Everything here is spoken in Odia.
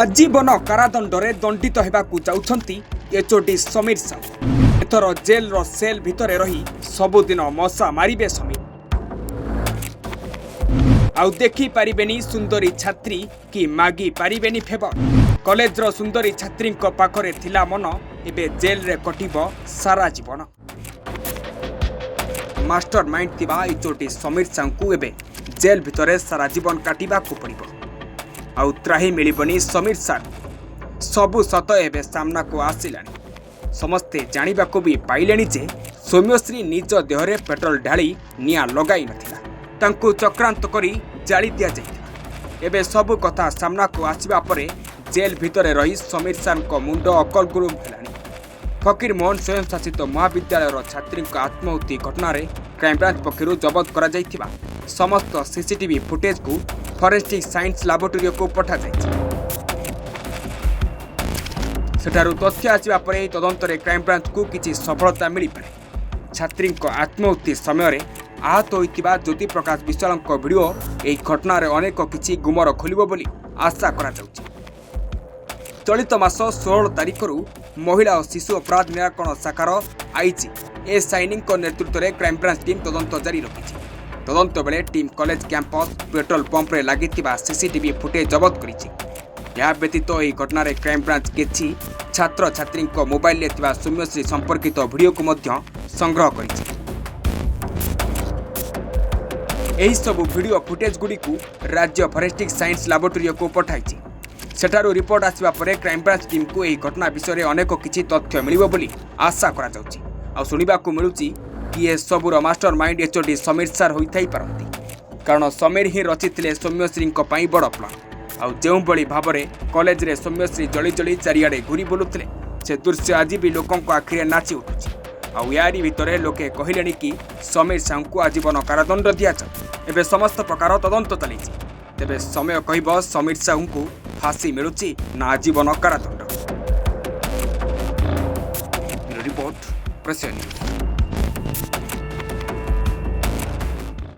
ଆଜୀବନ କାରାଦଣ୍ଡରେ ଦଣ୍ଡିତ ହେବାକୁ ଯାଉଛନ୍ତି ଏଚ୍ଓଡି ସମୀର ସାହୁ। ଏଥର ଜେଲ୍ର ସେଲ୍ ଭିତରେ ରହି ସବୁଦିନ ମଶା ମାରିବେ ସମୀର। ଆଉ ଦେଖିପାରିବେନି ସୁନ୍ଦରୀ ଛାତ୍ରୀ କି ମାଗି ପାରିବେନି ଫେଭର। କଲେଜର ସୁନ୍ଦରୀ ଛାତ୍ରୀଙ୍କ ପାଖରେ ଥିଲା ମନ, ଏବେ ଜେଲ୍ରେ କଟିବ ସାରା ଜୀବନ। ମାଷ୍ଟର ମାଇଣ୍ଡ ଥିବା ଏଚ୍ଓଡି ସମୀର ସାହୁଙ୍କୁ ଏବେ ଜେଲ୍ ଭିତରେ ସାରା ଜୀବନ କାଟିବାକୁ ପଡ଼ିବ। ଆଉ ତ୍ରାହି ମିଳିବନି ସମୀର ସାର୍। ସବୁ ସତ ଏବେ ସାମ୍ନାକୁ ଆସିଲାଣି। ସମସ୍ତେ ଜାଣିବାକୁ ବି ପାଇଲେଣି ଯେ ସୌମ୍ୟଶ୍ରୀ ନିଜ ଦେହରେ ପେଟ୍ରୋଲ ଢାଳି ନିଆଁ ଲଗାଇ ନଥିଲା, ତାଙ୍କୁ ଚକ୍ରାନ୍ତ କରି ଜାଳି ଦିଆଯାଇଥିଲା। ଏବେ ସବୁ କଥା ସାମ୍ନାକୁ ଆସିବା ପରେ ଜେଲ୍ ଭିତରେ ରହି ସମୀର ସାର୍ଙ୍କ ମୁଣ୍ଡ ଅକଲ ଗୁରୁମ ହେଲାଣି। ଫକୀରମୋହନ ସ୍ୱୟଂଶାସିତ ମହାବିଦ୍ୟାଳୟର ଛାତ୍ରୀଙ୍କ ଆତ୍ମାହୁତି ଘଟଣାରେ କ୍ରାଇମବ୍ରାଞ୍ଚ ପକ୍ଷରୁ ଜବତ କରାଯାଇଥିବା ସମସ୍ତ ସିସିଟିଭି ଫୁଟେଜକୁ ଫରେନ୍ସିକ୍ ସାଇନ୍ସ ଲାବୋରେଟୋରୀକୁ ପଠାଯାଇଛି। ସେଠାରୁ ତଥ୍ୟ ଆସିବା ପରେ ଏହି ତଦନ୍ତରେ କ୍ରାଇମବ୍ରାଞ୍ଚକୁ କିଛି ସଫଳତା ମିଳିପାରେ। ଛାତ୍ରୀଙ୍କ ଆତ୍ମାହୁତି ସମୟରେ ଆହତ ହୋଇଥିବା ଜ୍ୟୋତିପ୍ରକାଶ ବିଶ୍ୱାଳଙ୍କ ଭିଡ଼ିଓ ଏହି ଘଟଣାରେ ଅନେକ କିଛି ଗୁମର ଖୋଲିବ ବୋଲି ଆଶା କରାଯାଉଛି। ଚଳିତ ମାସ 16 ତାରିଖରୁ ମହିଳା ଓ ଶିଶୁ ଅପରାଧ ନିରାକରଣ ଶାଖାର ଆଇଜି ଏ ସାଇନିଙ୍କ ନେତୃତ୍ୱରେ କ୍ରାଇମବ୍ରାଞ୍ଚ ଟିମ୍ ତଦନ୍ତ ଜାରି ରଖିଛି। ତଦନ୍ତ ବେଳେ ଟିମ୍ କଲେଜ କ୍ୟାମ୍ପସ୍, ପେଟ୍ରୋଲ ପମ୍ପରେ ଲାଗିଥିବା ସିସିଟିଭି ଫୁଟେଜ୍ ଜବତ କରିଛି। ଏହା ବ୍ୟତୀତ ଏହି ଘଟଣାରେ କ୍ରାଇମବ୍ରାଞ୍ଚ କିଛି ଛାତ୍ରଛାତ୍ରୀଙ୍କ ମୋବାଇଲରେ ଥିବା ସୌମ୍ୟଶ୍ରୀ ସମ୍ପର୍କିତ ଭିଡ଼ିଓକୁ ମଧ୍ୟ ସଂଗ୍ରହ କରିଛି। ଏହିସବୁ ଭିଡ଼ିଓ ଫୁଟେଜ୍ଗୁଡ଼ିକୁ ରାଜ୍ୟ ଫରେନ୍ସିକ୍ ସାଇନ୍ସ ଲାବୋରେଟୋରୀକୁ ପଠାଇଛି। ସେଠାରୁ ରିପୋର୍ଟ ଆସିବା ପରେ କ୍ରାଇମବ୍ରାଞ୍ଚ ଟିମ୍କୁ ଏହି ଘଟଣା ବିଷୟରେ ଅନେକ କିଛି ତଥ୍ୟ ମିଳିବ ବୋଲି ଆଶା କରାଯାଉଛି। ଆଉ ଶୁଣିବାକୁ ମିଳୁଛି କି ଏସବୁର master mind HOD Samir sir ହୋଇଥାଇପାରନ୍ତି, କାରଣ ସମୀର ହିଁ ରଚିଥିଲେ ସୌମ୍ୟଶ୍ରୀଙ୍କ ପାଇଁ ବଡ଼ ପ୍ଲାନ୍। ଆଉ ଯେଉଁଭଳି ଭାବରେ କଲେଜରେ ସୌମ୍ୟଶ୍ରୀ ଜଳି ଜଳି ଚାରିଆଡ଼େ ଘୁରି ବୁଲୁଥିଲେ, ସେ ଦୃଶ୍ୟ ଆଜି ବି ଲୋକଙ୍କ ଆଖିରେ ନାଚି ଉଠୁଛି। ଆଉ ୟାରି ଭିତରେ ଲୋକେ କହିଲେଣି କି ସମୀର ସାହୁଙ୍କୁ ଆଜୀବନ କାରାଦଣ୍ଡ ଦିଆଯାଉ। ଏବେ ସମସ୍ତ ପ୍ରକାର ତଦନ୍ତ ଚାଲିଛି। ତେବେ ସମୟ କହିବ ସମୀର ସାହୁଙ୍କୁ ଫାଶୀ ମିଳୁଛି ନା ଆଜୀବନ କାରାଦଣ୍ଡ। ରିପୋର୍ଟ, ପ୍ରେସିଆ ନ୍ୟୁଜ୍।